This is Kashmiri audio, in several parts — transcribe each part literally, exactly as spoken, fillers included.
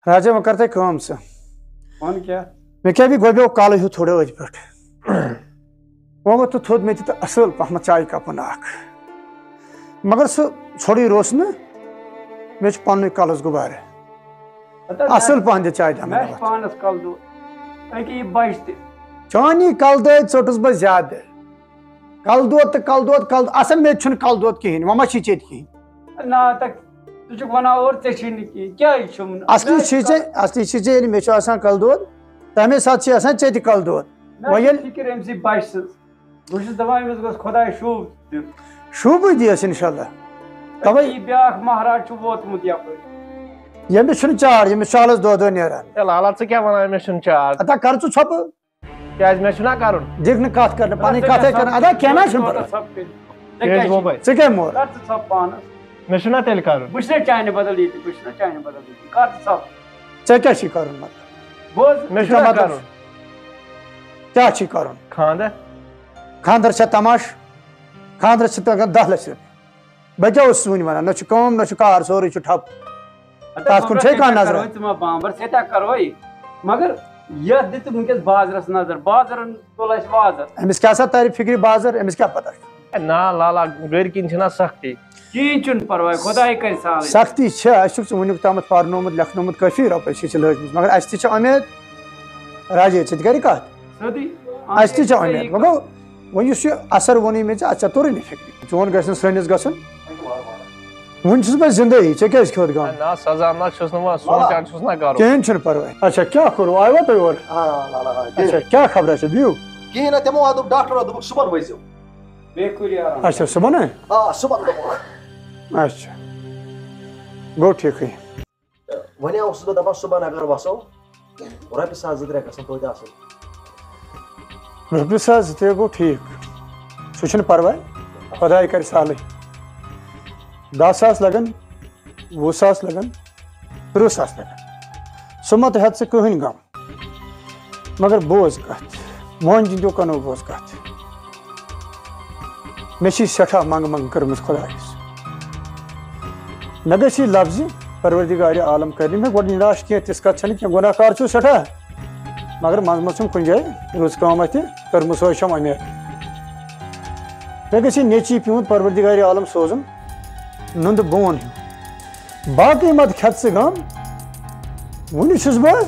راجا، وۄنۍ کر تۄہہِ کٲم سا۔ وَن کیٛاہ؟ مےٚ کیٛاہ بیٚیہِ گۄبیو کَلہٕ ہیوٗ تھوڑا أتھۍ پٮ۪ٹھ۔ وۄنۍ ووٚتھ تھوٚد مےٚ تہِ تہٕ اَصٕل پَہمَتھ چایہِ کَپُن اَکھ۔ مگر سُہ ژھوٚرُے روٚس نہٕ، مےٚ چھُ پَننُے کَلَس گُبارٕ۔ ہَتہٕ حظ، اَصٕل پَہَن دِ چایہِ دامن مےٚ چھُ اَتھ۔ پانَس کَلہٕ دود۔ أکہِ یہِ بَچہِ تہِ۔ چٲنی کَلہٕ دٲدۍ ژٔٹٕس بہٕ زیادٕ۔ کَلہٕ دود تہٕ کَلہٕ دود، کَلہٕ دود۔ اَصٕل مےٚ تہِ چھُنہٕ کَلہٕ دود کِہیٖنۍ، وۄنۍ ما چھی ژےٚ تہِ کِہیٖنۍ؟ نہ، تَتھ ژٕ چھُکھ وَنان اورٕ ژےٚ چھی نہٕ کِہیٖنۍ، کیٛازِ چھُم نہٕ؟ اَصلی مےٚ چھِ ژےٚ، اَصلی چھِ ژےٚ، ییٚلہِ مےٚ چھُ آسان کَلہٕ دود، تَمے ساتہٕ چھِ آسان ژےٚ تہِ کَلہٕ دود۔ مےٚ وۄنۍ چھِ ییٚلہِ فِکِر أمۍ سٕے بَچہِ سٕنٛز۔ بہٕ چھُس دَپان، أمِس گوٚژھ خۄداے شوٗب دیُن۔ شوٗبٕے دِیَس اِنشاء اللہ۔ تَوَے یہِ بیٛاکھ مہراز چھُ ووتمُت یَپٲرۍ۔ ییٚمِس چھُنہٕ چار، ییٚمِس چھُ آلَس دۄہ دۄہ نیران۔ ہے لالا، ژٕ کیٛاہ وَنان، أمِس چھُنہٕ چار؟ اَدا کَر ژٕ ژھۄپہٕ۔ کیٛازِ، مےٚ چھُنہ کَرُن؟ دِکھ نہٕ کَتھ کَرنہٕ، پَنٕنۍ کَتھَے کَران۔ اَدا کینٛہہ نہ چھُنہٕ پَرواے۔ ژٕ کیٛازِ کیٛاہ گوٚو چھُکھ؟ بھاے؟ ژٕ کیٛاہ مور؟ کَر ژٕ ژھۄپہٕ پانَس۔ مےٚ چھُنہ تیٚلہِ کَرُن؟ بہٕ چھُس نہ چانہِ بدل ییٚتہِ، بہٕ چھُس نہ چانہِ بدل ییٚتہِ۔ کَر ژٕ ژھۄپہٕ؟ ژےٚ کیٛاہ چھُے کَرُن مطلب؟ بوز۔ مےٚ ژٕ چھُنہ کیٛاہ مطلب کَرُن؟ چھُ؟ کیٛاہ چھُے کَرُن؟ خانٛدر؟ خانٛدر چھا تماش؟ خانٛدرَس چھِ تَگان دَہ لَچھ رۄپیہِ۔ بہٕ کیٛاہ اوسُس وٕنہِ وَنان؟ نہ چھُ کٲم، نہ چھُ کار، سورُے چھُ ٹھپ۔ ہتا تَتھ کُن بامبر چھے کانٛہہ ژےٚ نظرا؟ کَرو، ژٕ ما بامبر، ژےٚ تہِ کَرو۔ مگر یَتھ دِ ژٕ وٕنکیٚس بازرَس نظر، بازرَن تُل اَسہِ وازَر۔ أمِس کیٛاہ سا تَرِ فِکرِ بازر، أمِس کیٛاہ پَتہ چھُ؟ ہے نا لالا، گَرِ کِنۍ چھِنہ سختی۔ کِہیٖنۍ چھُنہٕ پَرواے، خۄداے کَرِ سہلٕے۔ سختی چھےٚ، اَسہِ چھُکھ ژٕ وٕنیُک تامَتھ پَرنومُت، لیکھنومُت، کٲفی رۄپَے چھِ ژےٚ لٲجمٕژ، مگر اَسہِ تہِ چھِ اُمید۔ راجے، ژٕ تہِ کَرِ کَتھ؟ سیوٚدُے۔ اَسہِ تہِ چھِ اُمید۔ وۄنۍ گوٚو، وۄنۍ یُس یہِ اثر ووٚنُے مےٚ ژےٚ، اَتھ ژےٚ توٚرُے نہٕ فِکرِ۔ چون گژھِ نہٕ سٲنِس گژھُن۔ وُنہِ چھُس بہٕ زِندَے، ژےٚ کیٛازِ کھیوٚتھ غم؟ ہے نہ، سزا نہ چھُس نہٕ وۄنۍ، سونٛچان چھُس نہ کَرُن۔ کِہیٖنۍ چھُنہٕ پَرواے۔ اچھا، کیٛاہ کوٚروٕ؟ آیوا تُہۍ اورٕ؟ آ، آ، آ، آ، اچھا، کیٛاہ خبرا چھِ؟ بِہِو۔ کِہیٖنۍ نہ، تِمو ہا دوٚپ، ڈاکٹرو دوٚپُکھ، صُبحن وٲتۍزیو۔ بیٚیہِ کُلۍ آرام۔ اچھا، صُبحن ہا؟ آ، صُبحن دوٚپُکھ۔ اچھا، گوٚو ٹھیٖکٕے۔ وۄنۍ اوسُس بہٕ دَپان، صُبحن اگر وَسو، رۄپیہِ ساس زٕ ترٛےٚ گژھن توتہِ آسٕنۍ۔ رۄپیہِ ساس زٕ ترٛےٚ گوٚو ٹھیٖک، سُہ چھُنہٕ پَرواے، خۄداے کَرِ سہلٕے۔ دَہ ساس لَگَن، وُہ ساس لَگَن، تٕرٛہ ساس لَگَن، سُہ مہ تہِ ہٮ۪تھ ژٕ کٕہٕنۍ غم۔ مگر بوز کَتھ، مۄنجہِ دیو کَنو بوز کَتھ۔ مےٚ چھِ سٮ۪ٹھاہ منٛگہٕ منٛگہٕ کٔرمٕژ خۄدایَس۔ مےٚ گژھِ یہِ لفظِ پروردگارِ عالم کَرِ مےٚ گۄڈٕ نِراش کینٛہہ، تِژھ کَتھ چھَنہٕ کینٛہہ، گۄناہ کار چھُ سٮ۪ٹھاہ، مگر منٛزٕ منٛزٕ چھُم کُنہِ جایہِ رٕژ کٲم اَتھِ کٔرمٕژ، سۄے چھَم اُمید۔ مےٚ گژھِ یہِ نیٚچی پیوٗنت پروردگارِ عالم سوزُن، نُنٛدٕ بون ہیوٗ۔ باقٕے مت کھٮ۪تھ ژٕ غم، وُنہِ چھُس بہٕ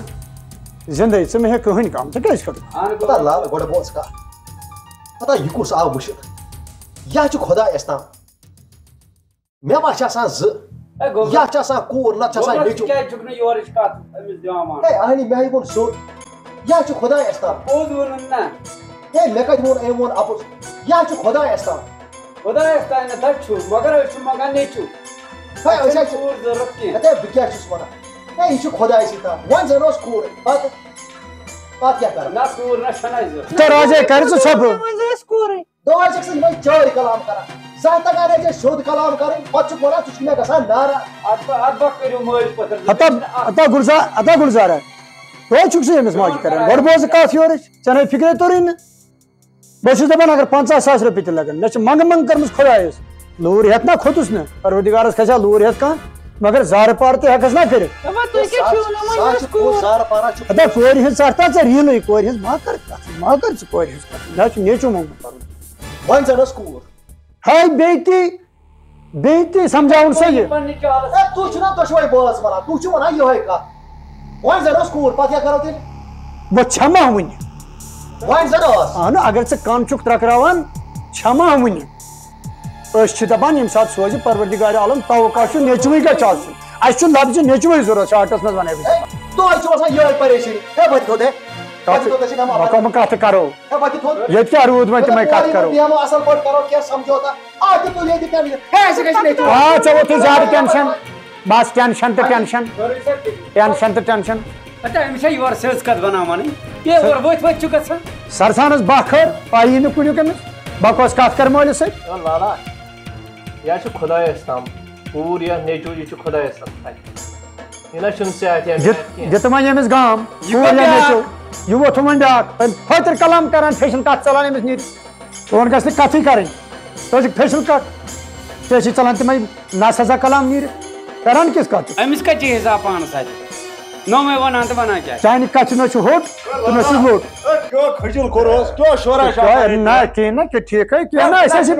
زِندَے، ژٕ مہ ہیٚکھ کٕہٕنۍ کَم، ژٕ کیٛازِ کھوٚتُکھ؟ اہن، پتہ لال، گۄڈٕ بوز کَتھ۔ پتہ یہِ کُس آو وٕچھِتھ؟ یہِ ہا چھُ خۄدایَس تام۔ مےٚ ما چھِ آسان زٕ؟ ہے، گوٚبرا، یَتھ چھِ آسان کوٗر، نَتہٕ چھِ آسان گوٚبرا، ژٕ نیٚچوٗ۔ کیٛازِ چھُکھ نہٕ یورٕچ کَتھ أمِس دِوان ماننہٕ؟ ہے، اہنی، مےٚ ہَے ووٚن سیوٚد۔ یہِ ہا چھُ خۄدایَس تام۔ پوٚز ووٚنُن نا۔ ہے، مےٚ کَتہِ ووٚن أمۍ ووٚن اَپُز؟ یہِ ہا چھُ خۄدایَس تام۔ خۄدایَس تام نہٕ، تَتہِ چھُ، مگر أسۍ چھِ منٛگان نیٚچوٗ۔ ہے، اَسہِ أسۍ چھَنہٕ حظ چھِ کوٗر ضوٚرَتھ کینٛہہ۔ ہے، بہٕ کیٛاہ چھُس وَنان؟ ہے، یہِ چھُ خۄدایَسٕے تام۔ وۄنۍ زَن اوس کوٗرٕے، پَتہٕ، پَتہٕ کیٛاہ کَرو؟ نہ، کوٗر نہ چھَنہٕ اَسہِ ضوٚرَتھ۔ تہٕ راجے، کَرِ ژٕ ژھۄپہٕ؟ وۄنۍ زَن ٲس کوٗرٕے۔ دۄہَے چھَکھ ژٕ یِمَے چٲرۍ کلام کران۔ زانٛہہ تَگان نَے ژےٚ سیوٚد کلام کَرٕنۍ، پَتہٕ چھُکھ وَنان، ژٕ چھُکھ مےٚ گژھان ناراض۔ اَدٕ با، اَدٕ با کٔرِو مٲلۍ پٲٹھۍ۔ ہتا، ہتا گُلزار، ہتا گُلزارا، توتہِ چھُکھ ژٕ ییٚمِس ماجہِ کران۔ گۄڈٕ بوز ژٕ کَتھ یورٕچ، ژےٚ نَے فِکرے توٚرُے نہٕ۔ بہٕ چھُس دَپان، اگر پنٛژاہ ساس رۄپیہِ تہِ لَگَن، مےٚ چھِ منٛگہٕ منٛگہٕ کٔرمٕژ خۄدایَس۔ لوٗر ہٮ۪تھ نہ کھوٚتُس نہٕ، پروردگارَس کھسہِ ہا لوٗر ہٮ۪تھ کانٛہہ، مگر زارٕ پار تہِ ہٮ۪کَس نہ کٔرِتھ۔ دَپان، تُہۍ کیٛاہ چھِو وَنان، وۄنۍ سا ٲس چھِ کوٗر۔ زارٕ پارا چھِ ہتا کورِ ہٕنٛز ژَٹھ تا ژےٚ ریٖلٕے، کورِ ہٕنٛز ما کَر کَتھ، ما کَر ژٕ کورِ ہٕنٛز کَتھ، مےٚ حظ چھُ نیٚچوٗ مومُت پَرُن۔ وۄنۍ زَن ٲس کوٗر۔ ہے بیٚیہِ تہِ، بیٚیہِ تہِ سمجھاوُن سا یہِ۔ پننہِ چالس۔ ہے، تُہۍ چھِو نا دۄشوے بٲژ وَنان، تُہۍ چھِو وَنان یِہوٚے کَتھ۔ وۄنۍ زَن ٲس کوٗر، پَتہٕ کیٛاہ کَرو تیٚلہِ؟ بہٕ چھَما وٕنہِ؟ وۄنۍ زَن ٲس۔ اَہنُو، اگر ژٕ کَن چھُکھ ترٛکراوان، چھَما وٕنہِ؟ أسۍ چھِ دَپان، ییٚمہِ ساتہٕ سوزِ پروردگار عالم، توقع چھُ نیٚچوٕے گژھِ آسُن۔ اَسہِ چھُ لفظِ نیٚچوٕے ضوٚرَتھ، شاٹَس منٛز وَنَے بہٕ۔ ہے، تۄہہِ چھِو آسان یِہوٚے پریشٲنی۔ ہے، وۄتھِ تھوٚد، ہے۔ وۄتھِ تھوٚد، أسۍ چھِ نَماز پَران۔ وۄنۍ کَتھ کَرو؟ ہے، وۄتھِ تھوٚد۔ ییٚتہِ کیٛاہ روٗد وۄنۍ، تِمَے کَتھ کَرو؟ بیٚہمو اَصٕل پٲٹھۍ، کَرو کینٛہہ سَمجھوتا۔ آ، تہِ تُلِو ییٚتہِ کَمہِ۔ ہے، اَسہِ گژھِ نیٚچوٗ۔ آ، ژےٚ ووٚتھُے زیادٕ ٹٮ۪نشَن۔ بَس ٹٮ۪نشَن تہٕ ٹٮ۪نشَن۔ ٹٮ۪نشَن تہٕ ٹٮ۪نشَن۔ اچھا، أمِس چھا یورٕ سیٚز کَتھ بَناوانٕے؟ یے اورٕ ؤتھۍ ؤتھۍ چھُ گژھان۔ سَرسانَس بَکھ ہٲر، پَیی نہٕ کُنیُک أمِس۔ بَکواس کَتھ کَر مٲلِس سۭتۍ۔ او لالا، یہِ حظ چھُ خۄدایَس تام۔ کوٗر یا نیٚچوٗ، یہِ چھُ خۄدایَس تام۔ یہِ نہ چھُنہٕ ژےٚ اَتھِ اَتھِ دِ-، کینٛہہ۔ دِ تِمَن ییٚمِس گام۔ یہِ کوٗر گوٚو یا بیٛاکھ۔ نیٚچوٗ۔ یہِ ووٚتھُم وۄنۍ بیٛاکھ۔ وۄنۍ پھٔتٕر کلام کران، فیشن کتھ ژلان أمِس نیٖرِتھ۔ چون گژھِ نہٕ کتھٕے کرٕنۍ۔ ژٕ ٲسِکھ فیشن کتھ۔ ژےٚ ٲسی ژلان تِمے ناسزا کلام نیٖرِتھ۔ کران کِژھ کتھ چھُ؟ أمِس کتہِ چھِ حساب پانس اتھِ؟ نوٚمُے وَنان تہٕ وَنان کیٛاہ؟ چانہِ کَتھِ نہ چھُ ہوٚٹ تہٕ نہ چھُ لوٚٹ۔ اے، کیٛاہ کھٔجُل کوٚروس، کیٛاہ شورا شورا نہ، کِہیٖنۍ نہ، کہِ ٹھیٖک ہے، کیٚنٛہہ نہ، أسۍ ٲسۍ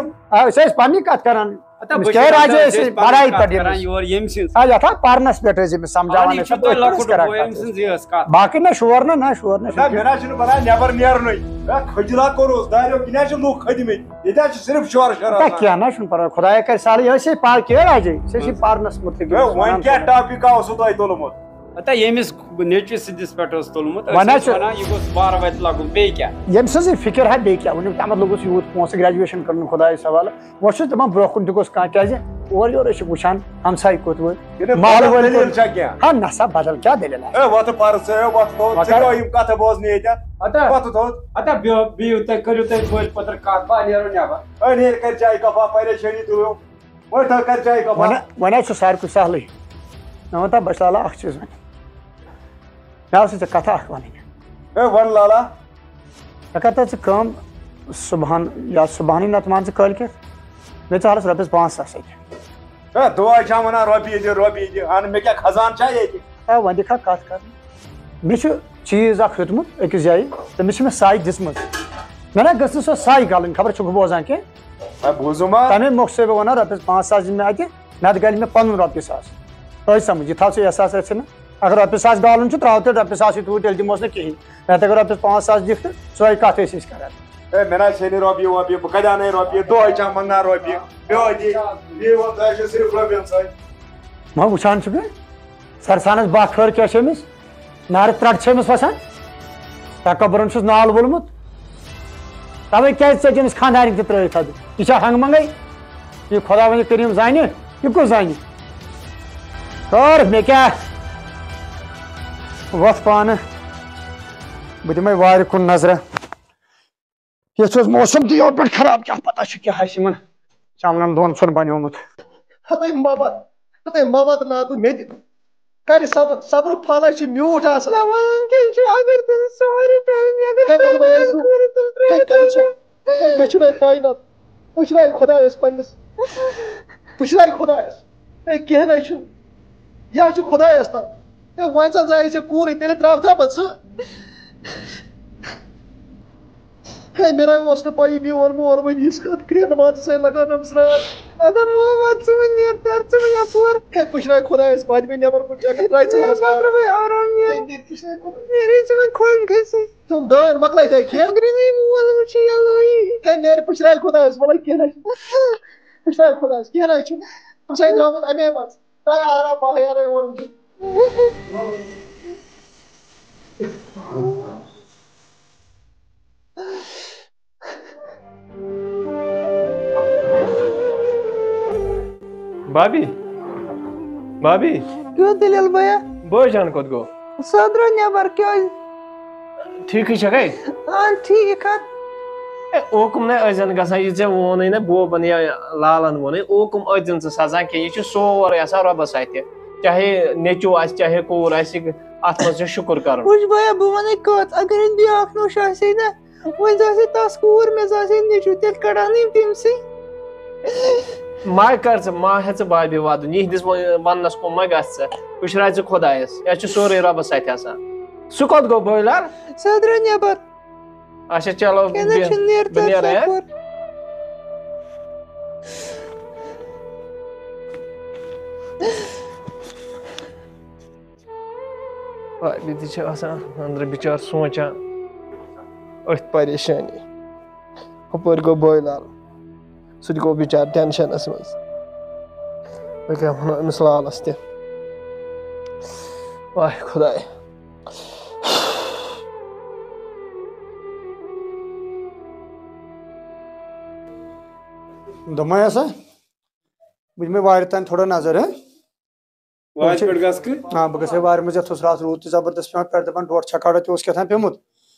أسۍ ٲسۍ پَنٕنی کَتھ کَران۔ ہتا، أمِس بہٕ کیٛاہ چھُس راجے دَپان، ٲسۍ أسۍ أسۍ ٲسۍ پَنٕنۍ بَڑاے کَتھ پَتہٕ کَران، أمِس۔ یورٕ ییٚمۍ سٕنٛز۔ آ، یَتھ ہا پَرنَس پٮ۪ٹھ ٲسۍ أمِس کَران گوٚو أمۍ کَتھ۔ سٕنٛز یہِ ٲس کَتھ۔ باقٕے نہ شور نہ، نہ شور نہ نہ، مےٚ نہ چھُنہٕ بَنان نٮ۪بر نیرنُے۔ ہے، کھٔجلا کوٚروس، داریو کِنۍ حظ چھِ لُکھ کھٔتۍمٕتۍ۔ ییٚتہِ حظ چھِ صرف شورٕ شرارٕ تہ آسان۔ کینٛہہ نہ چھُنہٕ پَرواے، خۄدایا کَرِ سہلٕے، أسۍ ہے پَر کیٛاہ راجے، أسۍ ہے چھِ پَرنَس مُتعلِق ہے، یِمَس وۄنۍ وَنان کیٛاہ خۄدایا۔ ٹاپِک اوسوٕ تۄہہِ تُلمُت؟ ہتا، ییٚمِس نیٚچوِس سٕنٛدِس پٮ۪ٹھ اوس تُلمُت، أسۍ وَنان ٲسۍ چھِ وَنان، یہِ گوٚژھ بارٕ وَتہِ لَگُن، بیٚیہِ کیٛاہ؟ ییٚمہِ سٕنٛزٕے فِکِر ہا بیٚیہِ کیٛاہ، وٕنیُک تامَتھ لوٚگُس یوٗت پونٛسہٕ گرٛیجویشَن کٔرٕن خۄدایَس حوالہٕ، وۄنۍ چھُس دَپان برٛونٛہہ کُن تہِ گوٚژھ کانٛہہ، کیٛازِ اورٕ یورٕ أسۍ چھِ وٕچھان ہمساے کوٚت وٲتۍ، یہِ نہٕ محلہٕ بدل وٲلۍ دٔلیٖل کوٚت۔ چھا کینٛہہ؟ ہا نہ سا بدل کیٛاہ دٔلیٖل آسہِ؟ ہے، وۄتھٕ پَرٕ ژٕ، ہے، وۄتھٕ تھوٚد، ژٕ وۄتھٕ۔ کیٛاہ یِم کَتھٕ بوزنہِ ییٚتٮ۪تھ؟ ہتا۔ وۄتھٕ تھوٚد۔ ہتا، بِہِو، بِہِو تُہۍ، کٔرِو تُہۍ بٔلۍ پٔتٕر کَتھ، بہٕ نیرو نٮ۪بر۔ ہے، نیر کَرِ چایہِ کَپا، پریشٲنی تُلِو۔ وۄتھ تھوٚد، کَرِ چایہِ کَپا۔ وۄنۍ وۄنۍ حظ چھُ ساروی کھۄتہٕ سہلٕے۔ مےٚ وَن تہٕ بَچہٕ لالا اَکھ چیٖز وۄنۍ۔ مےٚ ٲسٕے ژےٚ کَتھا اَکھ وَنٕنۍ۔ ہے، وَن لالا۔ مےٚ کَر تہٕ ژٕ کٲم صُبحَن یا صُبحَنٕے نَتہٕ وَن ژٕ کٲلۍ کٮ۪تھ۔ مےٚ ژٕ حالَس رۄپیَس پانٛژھ ساس اَتہِ۔ ہے، دُعا چھا وَنان رۄپیہِ دِ، رۄپیہِ دِ؟ اَہَن، مےٚ کیٛاہ خزان چھا ییٚتہِ؟ ہے وۄنۍ دِکھا کَتھ کَرنہٕ۔ مےٚ چھُ چیٖز اَکھ ہیوٚتمُت أکِس جایہِ تہٕ مےٚ چھِ مےٚ سَے دِژمٕژ۔ مےٚ نہ گٔژھ نہٕ سۄ سَے گَلٕنۍ، خبر چھُکھ بوزان کینٛہہ۔ ہے، بوٗزُم ہا۔ تَمے مۄکھ چھُسَے بہٕ وَنان رۄپیَس پانٛژھ ساس دِنۍ مےٚ اَتہِ، نَتہٕ گَلہِ مےٚ پَنُن رۄپیہِ ساس۔ أے سَمٕجھ، یہِ تھاو ژٕ احساس اَتھِ سۭتۍ۔ اگر رۄپیہِ ساس گالُن چھُ، ترٛاو تیٚلہِ رۄپیہِ ساسٕے توٗرۍ، تیٚلہِ دِموس نہٕ کِہیٖنۍ۔ نَتہٕ اگر رۄپیَس پانٛژھ ساس دِکھ تہٕ سۄے کَتھ ٲسۍ أسۍ کَران۔ ہے، مےٚ نہ چھے نہٕ رۄپیہِ وۄپیہِ، بہٕ کَتہِ اَنَے رۄپیہِ؟ دۄہَے چھا منٛگان رۄپیہِ؟ بیٚیہِ دِ، بیٚیہِ ووٚن تۄہہِ چھِ صرف رۄپیَن سۭتۍ۔ وۄنۍ وٕچھان چھُکھ نا، سرسانس باکھٲر کیٛاہ چھِ أمِس؟ نارٕ ترٛٹھ چھِ أمِس وسان۔ تکبرن چھُس نال وولمُت۔ توے کیٛازِ ژٔج أمِس خانٛدارِنۍ تہِ ترٛٲوِتھ حظ؟ یہِ چھا ہنٛگہٕ منٛگے؟ یہِ خۄدا ونہِ کٔرِم زانہِ، یہِ کُس زانہِ؟ کر مےٚ کیٛاہ؟ وۄتھ پانہٕ، بہٕ دِمے وارِ کُن نظرہ۔ یتھ اوس موسم تہِ یورٕ پٮ۪ٹھ خراب، کیٛاہ پتہ چھُ کیٛاہ آسہِ یِمن چمنن دۄن ژۄن بنیومُت۔ ہتے مبد، ہتے مبد ناتہٕ مےٚ تہِ کرِ صبر، صبرُک پھل چھُ میوٗٹھ آسان۔ زوان کیٛاہ چھُ اگر تٔمِس سورُے پیٚیہِ، مےٚ گژھِ ہے، دوٚپمَے، ہے، خٲرٕ تہٕ ہے، ترٛٲوِتھ کیٛاہ چھُ؟ ہے، مےٚ چھُنہٕ کاینات، وٕچھناے خۄدایَس پنٛنِس، وٕچھناے خۄدایَس۔ ہے، کینٛہہ نَے چھُنہٕ، یہِ حظ چھُ خۄدایَس تام۔ ہے، وۄنۍ زَن زایہِ ژےٚ کوٗرٕے، تیٚلہِ ترٛاوتھا بہٕ ژٕ۔ ہے، مےٚ نہ اوس نہٕ پَیی، میون مول وۄنۍ یِژھ کَتھ کرٛٮ۪ن مان ژٕ سۭتۍ لگان أمِس راتھ۔ اَدٕ وۄنۍ وَن ژٕ وۄنۍ نیر، تَر ژٕ وۄنۍ یَپور۔ ہے، پُشراے خۄدایَس پَتہٕ مےٚ نٮ۪بر کُن، ژےٚ کَتہِ درٛاے ژٕ ہے، پَتہٕ مےٚ آرام، ہے۔ ہے، پُشراے خۄدایَس۔ نیرے ژٕ وۄنۍ خۄش گٔژھِتھ۔ تِم دٲرۍ مۄکلٲے تۄہہِ کھٮ۪تھ؟ اگرے مےٚ مول وٕچھِ یَلٲیی۔ ہے، نیرِ پُشراے خۄدایَس، وَلَے کینٛہہ نہ چھُنہٕ۔ پُشراے خۄدایَس، کینٛہہ نہ چھُنہٕ۔ بہٕ چھُسَے درٛامُت اَمے منٛز۔ تۄہہِ آرام پَہَے یَلَے ووٚنُم۔ بابی، بابی، کیُتھ دٔلیٖل بیا؟ بٲے جان کوٚت گوٚو؟ سۄ درٛاو نٮ۪بر کیٛازِ؟ ٹھیٖکٕے چھکھے؟ اہن ٹھیٖک حظ۔ اے، اوکُم نے ٲسۍ زن گژھان، یہِ ژےٚ ووٚنُے نہ بوبن یا لالن ووٚنُے، اوکُم ٲسۍ زن ژٕ سزان کینٛہہ، یہِ چھُ سورُے آسان رۄبس اتھِ۔ چاہے نیٚچو آسہِ، چاہے کوٗر آسہِ، اتھ منٛز چھُ شُکُر کرُن۔ وٕچھ بیا، بہٕ ونے کتھ، اگر أمۍ بیٛاکھ نوٚش آسہِ ہے نہ، وۄنۍ زاسے تس کوٗر، مےٚ زاسے نیٚچو، تیٚلہِ کڑہن یِم تٔمسٕے۔ ما کر ژٕ، ما ہےٚ ژٕ بابی ودُن، یِہنٛدِس ون-، وننس کُن ما گژھ ژٕ، پُشراے ژٕ خۄدایس، یا چھُ سورُے رۄبس اتھِ آسان۔ سُہ کوٚت گوٚو بٲے لال؟ سۄ درٛاے نٮ۪بر۔ اچھا چلو، کینٛہہ نہ بیٚہہ، چھُنہٕ، نیر بہٕ ژٕ نیرٕ، ہہ؟ ژۄپور۔ بابی تہِ چھِ آسان أنٛدرٕ بِچار سونٛچان أتھۍ پریشٲنی۔ ہُپٲرۍ گوٚو بٲے لال، سُہ تہِ گوٚو بِچار ٹٮ۪نشَنَس منٛز۔ بہٕ کیٛاہ وَنو أمِس لالَس تہِ؟ واے خۄداے۔ دوٚپمَے ہسا، بہٕ دِمَے وارِ تام تھوڑا نظر، ہہ؟ وارِ پٮ۪ٹھ گژھ کہٕ؟ آ، بہٕ گژھٕ ہے وارِ منٛز، یَتھ اوس راتھ روٗد تہِ زبردست پٮ۪وان، پٮ۪ٹھ دَپان ڈۄٹھ چھکھا رۄپیہِ اوس کیٛاہ تام پیوٚمُت۔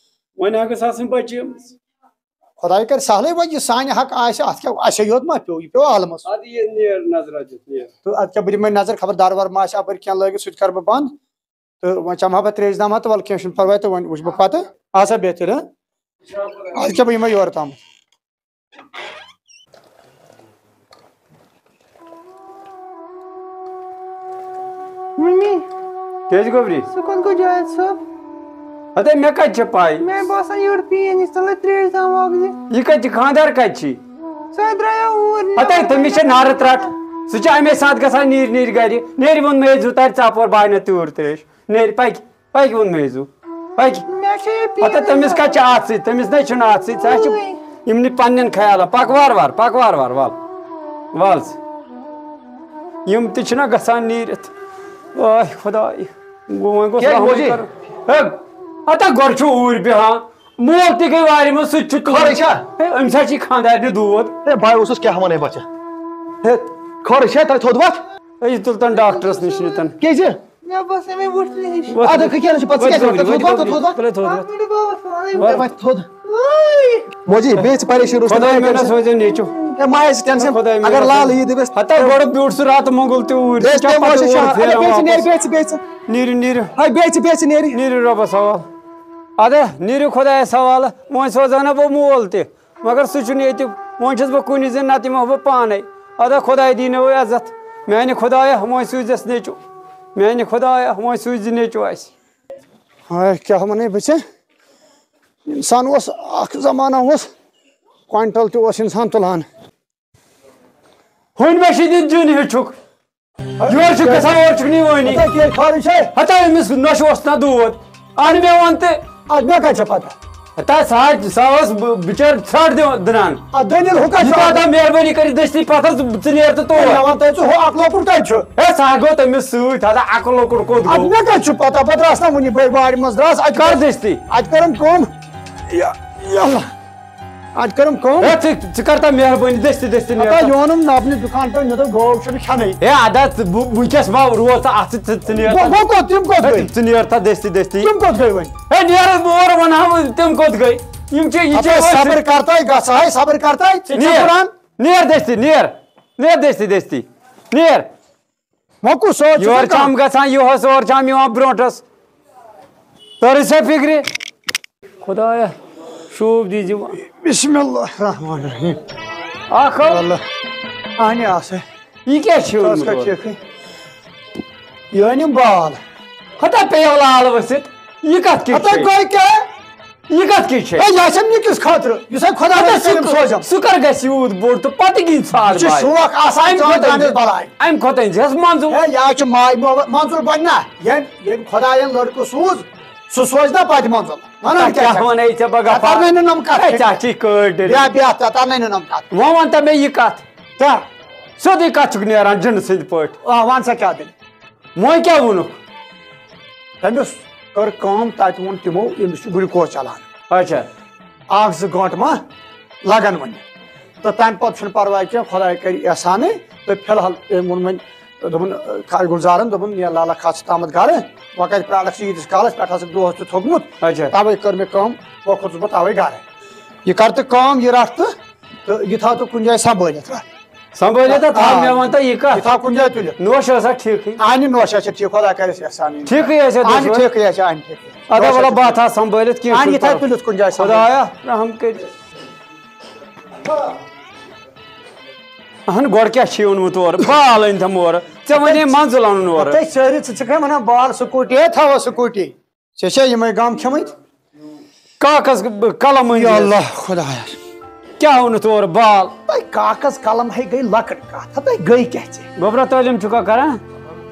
وۄنۍ اگر سُہ آسان بچہِ۔ خۄداے کَرِ سہلٕے وۄنۍ، یہِ سانہِ حق آسہِ، اَتھ کیٛاہ، اَسے یوت ما پیوٚو، یہِ پیوٚو عالمَس۔ اَدٕ یہِ نیر نظرا دِتھ، نیر۔ تہٕ اَدٕ کیٛاہ، بہٕ دِمَے نظر، خبر دروازٕ ما آسہِ اَپٲرۍ کینٛہہ لٲگِتھ، سُہ تہِ کَرٕ بہٕ بنٛد۔ تہٕ وۄنۍ چَمہٕ ہا بہٕ ترٛیش دام ہا، تہٕ وَلہٕ کینٛہہ چھُنہٕ پَرواے، تہٕ وۄنۍ وٕچھٕ بہٕ پَتہٕ۔ آسا بہتر، ہہ؟ اَدٕ کیٛاہ، بہٕ یِمَے یورٕ تام۔ ممی، کیٛازِ گوٚبری؟ سُہ کوٚت گوٚو جاوید صٲب؟ ہتے مےٚ کتہِ چھےٚ پَے؟ مےٚ باسان یورٕ پین یُس تَلے ترٛیش دام اکھ دِ۔ یہِ کتہِ چھِ؟ خانٛدار کتہِ چھی؟ سُہ درٛایو اوٗرۍ۔ ہتے تٔمِس چھےٚ نارٕ ترٛٹھ۔ سُہ چھُ اَمے ساتہٕ گژھان نیٖرۍ نیٖرۍ گرِ۔ نیرِ ووٚن مےٚ زُو تَرِ ژاپور بہٕ اَنہٕ تیوٗر ترٛیش۔ نیرِ پَکہِ۔ پَکہِ ووٚن مےٚ زُو۔ پَکہِ۔ مےٚ چھےٚ یہِ پین ہتے تٔمِس کتہِ چھِ اَتھ سۭتۍ؟ تٔمِس نے چھُنہٕ اَتھ سۭتۍ۔ سُہ ہا چھِ اوٗرۍ۔ یِمنٕے پننٮ۪ن خیالن۔ پَکھ وارٕ وارٕ، پَکھ وارٕ وارٕ، وَل۔ وَل ژٕ۔ یِم تہِ چھِنہ گژھان نیٖرِتھ۔ آے خۄداے۔ گوٚو وۄنۍ گوٚژھ کیٛازِ رحمٕے موجی؟ کَرُن۔ ہے، ہتا گۄڈٕ چھُ اوٗرۍ بیٚہان۔ مول تہِ گٔے وارِ منٛز، سُہ تہِ چھُ کھٲرٕے چھا؟ ہے، أمِس ہا چھِ خانٛدارنہِ دود۔ ہے، بہٕ اوسُس کیٛاہ وَنَے بَچہ۔ ہے، خٲرٕے چھا؟ تۄہہِ تھوٚد وَتھ؟ ہے، یہِ تُل تَن ڈاکٹرَس نِش نِتَن۔ کیٛازِ؟ مےٚ باسان مےٚ وٕچھ نِش۔ وَتھ۔ اَدٕ کیٛاہ کیٛاہ چھِ پَتہٕ؟ ژٕ کیٛاہ چھِ وَتھ؟ تھوٚد وَتھ، تھوٚد وَتھ۔ تُلے تھوٚد وَتھ۔ اَتھ منٛز چھُ بابَس وَنان۔ وَتھ۔ وَتھ تھوٚد۔ وٲے۔ موجی، بیٚیہِ ژٕ پریشان روٗز خۄداے نہٕ۔ مےٚ نہ سوزے نیٚچو۔ ہے، ما آسہِ ٹینشن۔ خۄداے مےٚ اگر نہ لال سوزے۔ عیٖد دِوِس۔ ہتا گۄڈٕ بیوٗٹھ سُہ راتہٕ مۄنگُل تہِ اوٗرۍ۔ بیٚیہِ ژٕ چھُکھ پیٚیہِ پَتہٕ موجی اورٕ شاہ۔ پھیران اَدٕ بیٚیہِ ژٕ نیر، واپس۔ بیٚیہِ ژٕ، بیٚیہِ ژٕ۔ نیٖرِو، نیٖرِو۔ ہے، بیٚیہِ ژٕ، بیٚیہِ ژٕ نیرِ۔ نیٖرِو رۄبَس حوال۔ اَدٕ نیٖرِو خۄدایَس حوالہٕ۔ وۄنۍ سوزہا نہ بہٕ مول تہِ۔ مگر سُہ چھُنہٕ ییٚتہِ۔ وۄنۍ چھُس بہٕ کُنہِ زٔنۍ، نَتہٕ یِمہٕ ہا بہٕ پانَے۔ اَدٕ خۄداے دیٖنو عزت۔ میٛانہِ خۄدایہ، وۄنۍ سوٗزِزٮ۪س نیٚچو۔ میٛانہِ خۄدایہ، وۄنۍ سوٗزِ نیٚچو اَسہِ۔ ہاے، کیٛاہ وَنَے بہٕ ژےٚ؟ اِنسان اوس، اَکھ زمانہ اوس، کویِنٹَل تہِ اوس اِنسان تُلان۔ ہُنۍ مےٚ چھِ دِتھ دیُن ہیٚچھُکھ۔ یورٕ چھُکھ گژھان، اورٕ چھُکھ نہٕ یِوٲنی۔ ہتا کیٛاہ خٲرٕے چھے؟ ہتا أمِس نۄشہِ اوس نہ دود۔ اَہَن مےٚ وَن تہٕ۔ اَدٕ مےٚ کَتہِ چھےٚ پَتہ؟ ہتا سُہ حظ، سُہ اوس ب-، بِچٲرۍ ژھرٛٹ دِوان، دٕنان۔ اَدٕ دٔلیٖل ہُہ کَتہِ یہِ چھُ؟ کَتھ مہربٲنی کٔرِتھ دٔستی پَتھَر، ژٕ، ژٕ نیر تہٕ تور۔ مےٚ وَن تہٕ ژٕ، ہُہ اَکھ لۄکُٹ کَتہِ چھُ؟ ہے، سُہ ہا گوٚو تٔمِس سۭتۍ، ہتا اَکُل لۄکُٹ کوٚت اَدٕ گوٚو؟ مےٚ کَتہِ چھُ پَتہ؟ بہٕ درٛاس نہ وُنہِ بٔے وارِ منٛز درٛاس۔ اَتہِ کَر دٔستی؟ اَتہِ کٔرٕم کٲم۔ یا، یا اللہ۔ اَتہِ کٔرٕم کٲم۔ ہے، ژٕ، ژٕ کر تا مہربٲنی، دٔستی، دٔستی نیر ہتا تا۔ یونُم نہ پننہِ دُکان پٮ۪ٹھ، مےٚ دوٚپ، گٲو چھُنہٕ کھٮ۪نٕے۔ ہے، ادا، ژٕ، بہٕ، وٕنکیٚس ما روز ژٕ اَتھ سۭتۍ، ژٕ، ژٕ نیر گوٚو، تا۔ گوٚو کوٚت؟ تِم کوٚت ہے، گٔے؟ ژٕ نیر تا دٔستی، دٔستی۔ تِم کوٚت گٔے وۄنۍ؟ ہے، نیر حظ، بہٕ اورٕ وَنہٕ ہا وۄنۍ، تِم کوٚت گٔے؟ یِم چھِ، یہِ چھِ ہتا وۄنۍ صبر کر تا، گژھ ہا صبر کر تا۔ ژےٚ چھےٚ نیر، قرآن؟ نیر دٔستی، نیر، نیر دٔستی، دٔستی، نیر۔ وۄنۍ کُس سوچ چھُ یورٕ ژےٚ چھام کانٛہہ؟ گژھان یُہُس، اورٕ چھام یِوان برونٛٹھس۔ تٔرٕے ژےٚ فِکرِ؟ خۄدایا، شوٗب دیٖزِ وۄنۍ۔ بسم اللہ الرحمن الرحیم۔ اکھ ہو۔ اللہ۔ اہنہِ آسہٕ۔ یہِ کیٛاہ چھِ ژٕ ٲس اوٚنمُت کَتھ اورٕ؟ ٹھیٖکھٕے؟ یہِ أنِم بال۔ ہتا پیٚیو لال ؤسِتھ۔ یہِ کَتھ کِژھ ہتا چھے؟ گوٚو کیٛاہ؟ یہِ کَتھ کِژھ چھے؟ ہے، یہِ آسہِ نِکِس خٲطرٕ، یُس ہے خۄداے ہتا کٔرِم سُہ، سوزم۔ سُہ کر گژھِ یوٗت بوٚڑ تہٕ پتہٕ گِنٛدِ ژھار یہِ چھُ باے؟ شوق آسان اَمہِ کھۄتہٕ جان أنزِ، بلاے۔ اَمہِ کھۄتہٕ أنزِ ہس منٛزٕ۔ ہے، یہِ حظ چھُ ماے محبت، منظور بنہِ نا، ییٚمۍ، ییٚمۍ خۄدایَن لڑکہٕ سوٗز، سُہ سوزِ نا پتہٕ منٛزٕ۔ وَنان کیٛاہ کیٛاہ چھَکھ؟ وَنے ژےٚ بہٕ ژےٚ گفا؟ تَر نَے نہٕ نۄم کَتھ۔ ہے، ژےٚ چھِی کٲڑۍ ڈٔلِتھ۔ بیٚہہ، بیٚہہ، ژےٚ تَر نَے نہٕ نۄم کَتھ۔ وۄنۍ وَن تہٕ مےٚ یہِ کَتھ۔ کیٛاہ؟ سیوٚدُے کَتھ چھُکھ نیران جِنہٕ سٕنٛدۍ پٲٹھۍ۔ آ، وَن سا کیٛاہ دٔلیٖل؟ وۄنۍ کیٛاہ ووٚنُکھ؟ تٔمِس کٔر کٲم، تَتہِ ووٚن تِمو، أمِس چھُ گلوکوز چلان۔ اچھا۔ اَکھ زٕ گٲنٛٹہٕ ما لَگَن وۄنۍ۔ تہٕ تَمہِ پَتہٕ چھُنہٕ پَرواے کینٛہہ، خۄداے کَرِ احسانٕے۔ تہٕ فی الحال أمۍ ووٚن وۄنۍ، دوٚپُن، کھا-، گُلزارَن دوٚپُن، "یا لالا، کھَس ژٕ تامَتھ گَرٕ، وۄنۍ کَتہِ پرٛارَکھ ژٕ ییٖتِس کالَس، پٮ۪ٹھٕ آسَکھ دۄہَس تہِ تھوٚکمُت۔" اچھا۔ تَوَے کٔر مےٚ کٲم، وۄنۍ کھوٚتُس بہٕ تَوَے گَرٕ۔ یہِ کَر تہٕ کٲم، یہِ رَٹھ تہٕ، تہٕ یہِ تھاو تہٕ کُنہِ جایہِ سنٛبھٲلِتھ رَٹھ۔ سنبھٲلِتھ تہٕ تھاو، آ۔ مےٚ وَن تہٕ یہِ کَتھ۔ یہِ تھاو کُنہِ جایہِ تُلِتھ۔ نوش ٲسا ٹھیٖکٕے؟ اَہنہِ نوش آسہِ ٹھیٖک، خۄدا کَرٮ۪س احسانٕے۔ ٹھیٖکٕے آسہِ اَہنہِ نوش۔ ٹھیٖکٕے آسہِ، اَہنہِ ٹھیٖکٕے۔ اَدٕ نوش وَلہٕ آسہِ بہٕ ٹھیٖک۔ تھاو سنبھٲلِتھ کینٛہہ اَہنہِ چھُنہٕ تھاو پَرواے۔ تُلِتھ کُنہِ جایہِ سنبھٲلِتھ۔ خۄدایا، رحم کٔرِتھ۔ اَہن گۄڈٕ کیٛاہ چھُے اوٚنمُت اورٕ؟ بال أنۍ تھَم اورٕ۔ ژےٚ وَنے منٛزٕ لَنُن اورٕ۔ تَتہِ سٲری، ژٕ چھُکھ مےٚ وَنان بال سکوٗٹی، ہے تھاوَو سکوٗٹی۔ ژےٚ چھےٚ یِمَے گام کھٮ۪مٕتۍ؟ کاکَس قلم أنۍ یا دِژ۔ اللہ خۄدایا۔ کیٛاہ اوٚنُتھ اورٕ بال؟ تۄہہِ کاکَس قلم ہے گٔے لۄکٕٹ کَتھ، ہَتَے گٔے کیٛاہ ژےٚ؟ گوٚبرا تعلیٖم چھُکھا کران؟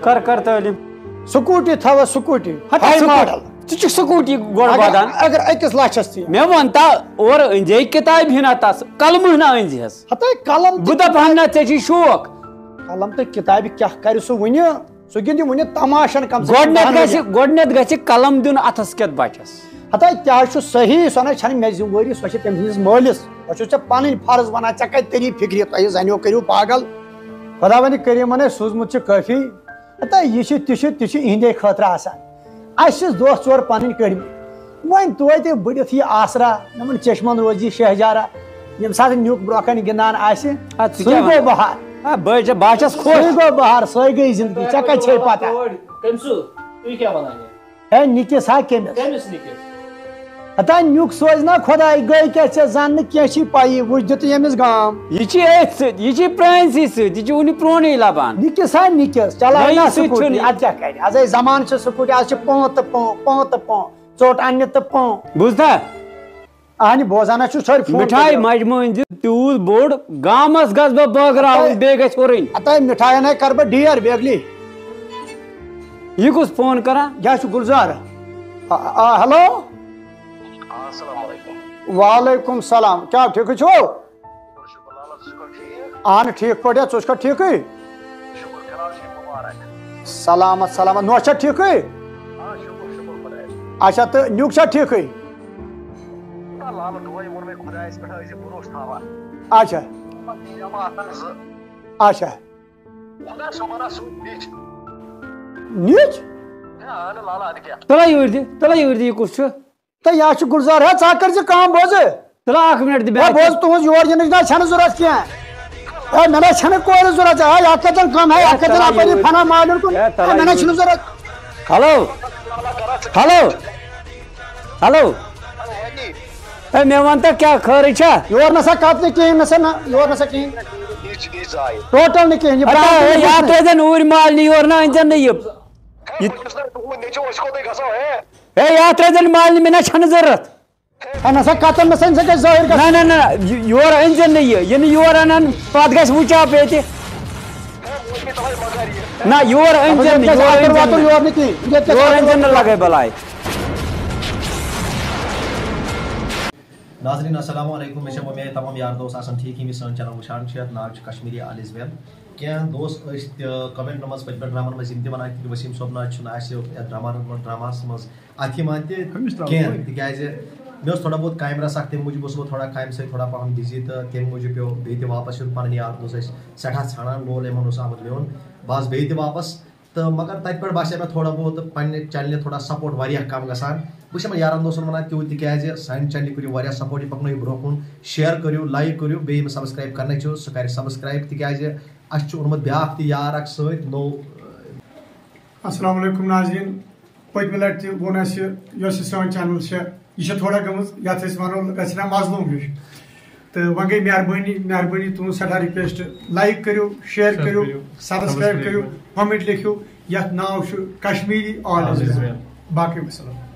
کر کر تعلیٖم۔ سکوٗٹی تھاوَس سکوٗٹی۔ ہَتَے ہاے سکوٗٹی۔ ماڈل۔ ژٕ چھُکھ سکوٗٹی گۄڈٕ اگر، وَدان۔ اگر أکِس لَچھَس تہِ۔ مےٚ وَن تا اورٕ أنزِ ہے کِتابہِ ہنا تَس، قلمہٕ ہنا أنزِ ہَس۔ ہَتَے قلم تہِ بہٕ دَپہٕ ہَن نہ ژےٚ چھُے شوق۔ قلم تہٕ کِتابہِ کیٛاہ کَرِ سُہ وٕنہِ؟ سُہ گِنٛدِ وُنہِ تماشن کم سے کم گۄڈٕنٮ۪تھ دَہن گژھِ، ؤرین۔ گۄڈٕنٮ۪تھ گژھِ قلم دیُن اَتھس کٮ۪تھ بچس۔ ہتا تہِ حظ چھُ صحیح، سۄ نہ چھنہٕ مےٚ ذمہٕ وٲری، سۄ چھِ تٔمۍ سٕنٛدِس مٲلِس۔ سۄ چھُ ژےٚ پنٕنۍ فرض ونان، ژےٚ کتہِ تٔری فکرِ، تۄہہِ زنیو کٔرِو پاگل۔ خۄداوندِ کریٖمن ہے سوٗزمُت چھُ کٲفی۔ ہتا یہِ چھُ، تہِ چھُ، تہِ چھُ یِہنٛدے خٲطرٕ آسان۔ اَسہِ چھِ دۄہ ژور پنٕنۍ کٔڑمٕتۍ۔ وۄنۍ توتہِ بٔڑِتھ یہِ آسرا، یِمن چشمن روزِ یہِ شہجارا، ییٚمہِ ساتہٕ نیُک برونٛہہ کنہِ گِنٛدان آسہِ، اَدٕ ژٕ سُے کیٛاہ گوٚو وَنان؟ بہار۔ آ، بہٕ چھَ-، بہٕ ہا چھَس خۄش۔ سُے گوٚو بہار، سۄے گٔے زندگی، ژےٚ کَتہِ چھے پتہ؟ کٔمۍ سُہ؟ تُہۍ کیٛاہ وَنان یہِ؟ ہے، نِکِس ہا کٔمِس؟ کٔمِس نِکِس؟ ہتا نیُک سوزِ نا خۄداے، گٔے کیٛاہ ژےٚ زن نہٕ کینٛہہ چھِ پَیی، وٕچھ دیُتُے ییٚمِس گام۔ یہِ چھِ أتھۍ سۭتۍ، یہِ چھِ پرٛانسی سۭتۍ، یہِ چھِ وٕنہِ پرٛونُے لبان۔ نِکِس ہا نِکِس، چلاوِ نٔیی نا سۭتۍ سکوٗٹی، چھُنہٕ۔ اَدٕ کیٛاہ کَرِ؟ اَزَے زمانہٕ چھُ سکوٗٹی، آز چھِ پٲنٛ تہٕ پٲنٛ، پٲنٛ تہٕ پٲنٛ، ژوٚٹ اَننہِ تہٕ پٲنٛ۔ بوٗزتھا؟ اہنہِ بوزان ہا چھُ سٲری فون مِٹھایہِ کٔرِتھ۔ مجمہٕ أنۍ زِ تیوٗت بوٚڑ، گامس گژھٕ بہٕ بٲگراوُن، ہتاے۔ بیٚیہِ گژھِ ہُرٕنۍ۔ ہتاے مِٹھایَن ہاے کَرٕ بہٕ ڈیر بیگلی۔ یہِ کُس فون کران؟ یہِ حظ چھُ گُلزار۔ آ، آ، ہیلو۔ السلام علیکم۔ وعلیکم السلام۔ کیٛاہ ٹھیٖکٕے چھُو؟ شُکر لالا، ژٕ چھُکھا ٹھیٖک؟ اہن ٹھیٖک پٲٹھۍ، ژٕ چھُکھا ٹھیٖکٕے؟ شُکر خۄدایَس کُن، مُبارک۔ سلامت سلامت، نوش چھا ٹھیٖکٕے؟ آ، شُکر، شُکر خۄدایَس کُن۔ اچھا، تہٕ نیُک چھا ٹھیٖکٕے؟ نہ، لالہٕ ڈوے ووٚن مےٚ خۄدایَس پٮ۪ٹھ ٲسۍ زِ بروسہٕ تھاوان۔ اچھا۔ پتہٕ یِم آسان زٕ۔ اچھا۔ خۄدا صٲبَن آسہٕ سُہ نِچ۔ نِچ؟ ہے، اہن لالہٕ، اَدٕ کیٛاہ؟ تَلہ یوٗرۍ دِ، تَلہ یوٗرۍ دِ، یہِ کُس چھُ؟ تہٕ یا چھُ گُلزار، ہے، ژٕ ہا کٔرۍ زِ کٲم، بوزٕ۔ تُلہ اکھ منٹ دِ مےٚ ہے، اَتہِ۔ بوز، تُہٕنٛز یور یِنٕچ نہ چھَنہٕ ضوٚرَتھ کینٛہہ۔ ہے، مےٚ نہ چھَنہٕ کورِ ضوٚرَتھ۔ ہے، یَتھ کَتٮ۪ن کٲم، ہے، ہے، یَتھ کَتٮ۪ن تَلہ اَپٲری یوٗرۍ۔ فنا مالِن کُن۔ ہے، تَلہ ہے، مےٚ نہ یوٗرۍ۔ چھُنہٕ ضوٚرَتھ۔ ہیلو۔ ہیلو۔ ہے، مےٚ وَن تہٕ، کیٛاہ خٲرٕے چھا؟ یور نہ سا کَتھ نہٕ کِہیٖنۍ، نہ سا نہ، یور نہ سا کِہیٖنۍ۔ ٹوٹل نہٕ کِہیٖنۍ، یہِ ہتا، پرٛابلِم ہے، چھُنہٕ۔ یَتھ ترٛٲیزٮ۪ن اوٗرۍ مالنہِ یور، نہ أنۍزٮ۪ن نہٕ یہِ۔ ہے، یہِ بہٕ چھُس نہٕ تُہُنٛد نیٚچوٗ، أسۍ کوٚت گژھو، ہے؟ ہے، یَتھ ترٛٲیزٮ۪ن مالنہِ، مےٚ نہ چھَنہٕ ضوٚرَتھ۔ ہے، نہ سا کَتَن نہ سا، أمۍ سۭتۍ گژھِ ظٲہِر گژھُن۔ نہ، نہ، نہ، یہِ-، یور أنۍ زٮ۪ن نہٕ یہِ۔ یہِ نہٕ یور اَنَن، پَتہٕ گژھِ وٕچھاو پیٚتہِ۔ ہے، وۄنۍ چھِ تَلَے مگر یہِ۔ نہ، یور أنۍ زٮ۪ن نہٕ، یور أنۍ زٮ۪ن واتُن نہٕ۔ یور نہٕ کِہیٖنۍ۔ ییٚتہِ کیٛاہ یور أنۍ زٮ۪ن نہٕ لَگَے بَلاے۔ ناظرین، السلام علیکم۔ مےٚ چھےٚ وۄمید تمام یار دوست آسَن ٹھیٖک، یِم یہِ سٲنۍ channel وٕچھان چھِ۔ یَتھ ناو چھُ کشمیٖری آل از ویل۔ کینٛہہ دوست ٲسۍ تہِ comment منٛز پٔتمہِ ڈرامن منٛز یِم تہِ وَنان کہِ ؤسیٖم صٲب نہ حظ چھُنہٕ اَسہِ یَتھ ڈرامن منٛز، ڈراماہَس منٛز اَتھِ یِوان تہِ أمِس ترٛاوو کینٛہہ، وۄنۍ۔ تِکیٛازِ مےٚ اوس تھوڑا بہت کامہِ رژھ اَکھ، تَمہِ موٗجوٗب اوسُس بہٕ تھوڑا کامہِ سۭتۍ تھوڑا پَہَم busy، تہٕ تَمہِ موٗجوٗب پیوٚو بیٚیہِ تہِ واپَس یُن۔ پَنٕنۍ یار دوس ٲسۍ سٮ۪ٹھاہ ژھانٛڈان، لول یِمَن اوس آمُت میون، بہٕ آس بیٚیہِ تہِ واپَس۔ تہٕ مگر تَتہِ پٮ۪ٹھ باسیو مےٚ تھوڑا بہت پنٛنہِ channelہِ تھوڑا support واریاہ کَم گژھان۔ بہٕ چھُس یِمَن یارَن دوستَن وَنان تیوٗت، تِکیٛازِ سانہِ channelہِ کٔرِو واریاہ support، یہِ پَکنٲیِو برٛونٛہہ کُن، share کٔرِو، like کٔرِو، بیٚیہِ ییٚمِس subscribe کَرنَے چھُ، سُہ کَرِ subscribe، تِکیٛازِ اَسہِ چھُ اوٚنمُت بیٛاکھ تہِ یار اَکھ سۭتۍ نوٚو۔ السلام علیکم ناظرین، پٔتمہِ لٹہِ تہِ ووٚن اَسہِ، یۄس یہِ سٲنۍ channel چھےٚ، یہِ چھےٚ تھوڑا گٔمٕژ، یَتھ أسۍ وَنو، گژھِ نا مظلوم ہِش۔ تہٕ وۄنۍ گٔے مہربٲنی، مہربٲنی تُہٕنٛز سٮ۪ٹھاہ request، like کٔرِو، share share کٔرِو، کٔرِو، subscribe subscribe کٔرِو، کٔرِو۔ Comment لیکھِو، یَتھ ناو چھُ کشمیٖری آل آل از از ویل۔ ویل۔ باقٕے وسلام۔